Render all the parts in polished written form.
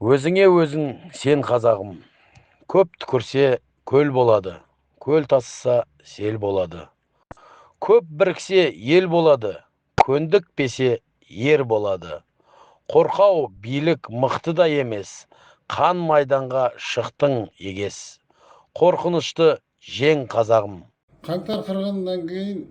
Өзіңе өзің сен, қазағым. Көп түкірсе көл болады, көл тасыса сел болады. Көп біріксе ел болады, көндікпесе ер болады. Қорқау билік мықты да емес, қан майданға шықтың егес. Қорқынышты жең, қазағым. Қаңтар қырғынынан кейін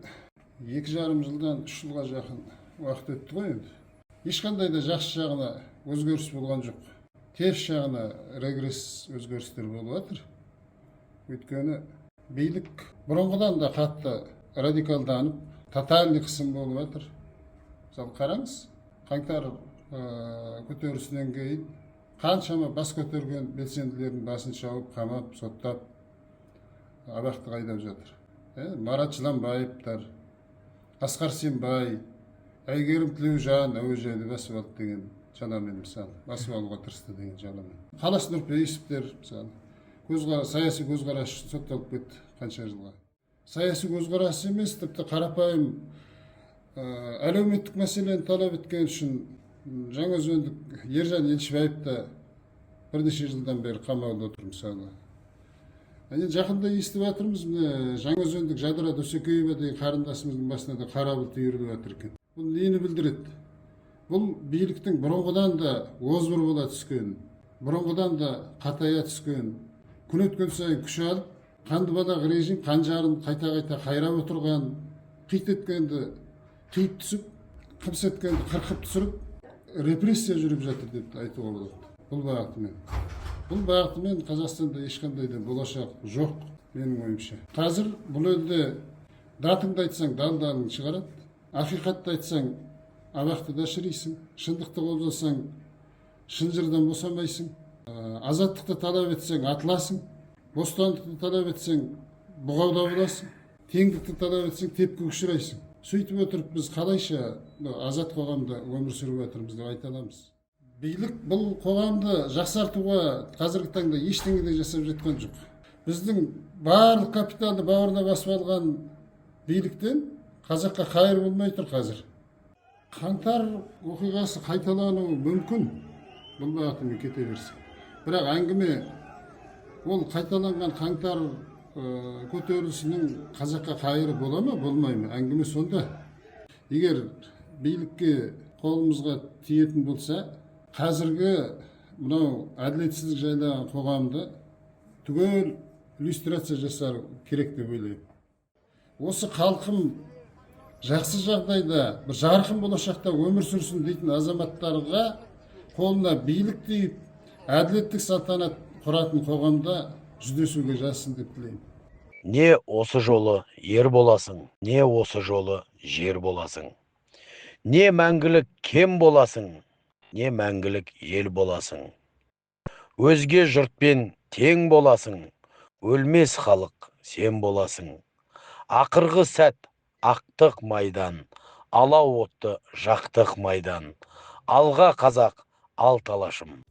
2,5 жылдан 3 жылға жақын уақыт өтті ғой енді. Ешқандай да жақсы жағына өзгеріс болған жоқ. Теріс жағына регресс өзгерістер болып жатыр. Өйткені билік бұрынғыдан да қатты радикалданып, тотальный қысым болып жатыр. Мысалы, қараңыз, қаңтар көтерілісінен кейін қаншама бас көтерген белсенділердің басын шауып, қамап, соттап, абақтыға айдап жатыр. Марат Жыланбаевтар, Асқар Сембай, Әйгерім Тілеужан әуежайды басып алды деген жаламен, мысалы, басып алуға тырысты деген жаламен. Қалас Нұрпейісовтер, мысалы, саяси көзқарас үшін сотталып кетті қанша жылға. Саяси көзқарас емес, тіпті қарапайым әлеуметтік мәселені талап еткен үшін жаңаөзендік Ержан Елшібаев та бірнеше жылдан бері қамауда отыр, мысалы. Енді жақында естіп жатырмыз, міне, жаңаөзендік Жадыра Досекеева деген қарындасымыздың басына да қара бұлт үйіріліп жатыр екен. Бұл нені білдіреді? Бұл биліктің бұрынғыдан да озбыр бола түскен, бұрынғыдан да қатая түскен, күн өткен сайын күш алып, қанды балақ режим қанжарын қайта-қайта қайрап отырған, қит еткенді қиып түсіп, қымс еткенді қырқып түсіріп, репрессия жүріп жатыр деп айтуға болады бұл бағытымен. Бұл бағытымен Қазақстанда ешқандай да болашақ жоқ, менің ойымша. Қазір бұл елде датыңды айтсаң, далдалың шығарады, ақиқатты айтсаң, абақтыда шірисің, шындықты қабылдасаң, шынжырдан босамайсың, азаттықты талап етсең, атыласың, бостандықты талап етсең, бұғауда боласың, теңдікті талап етсең, тепкіге ұшырайсың. Сөйтіп отырып біз қалайша мынау азат қоғамда өмір сүріп жатырмыз деп айта аламыз? Билік бұл қоғамды жақсартуға қазіргі таңда ештеңе де жасап жатқан жоқ. Біздің барлық капиталды бауырына басып алған биліктен қазаққа қайыр болмай тұр қазір. Қаңтар оқиғасы қайталануы мүмкін бұл бағытымен кете берсе. Бірақ әңгіме ол қайталанған қаңтар көтерілісінің қазаққа қайыры бола ма, болмай ма, әңгіме сонда. Егер билікке қолымызға тиетін болса, қазіргі мынау әділетсіздік жайлаған қоғамды түгел люстрация жасау керек деп ойлаймын. Осы халқым жақсы жағдайда, бір жарқын болашақта өмір сүрсін дейтін азаматтарға қолына билік тиіп, әділеттік салтанат құратын қоғамда жүздесуге жазсын деп тілеймін. Не осы жолы ер боласың, не осы жолы жер боласың. Не мәңгілік кем боласың, не мәңгілік ел боласың. Өзге жұртпен тең боласың, өлмес халық сен боласың. Ақырғы сәт ақтық майдан, алау отты жақтық майдан. Алға, қазақ, ал талашым.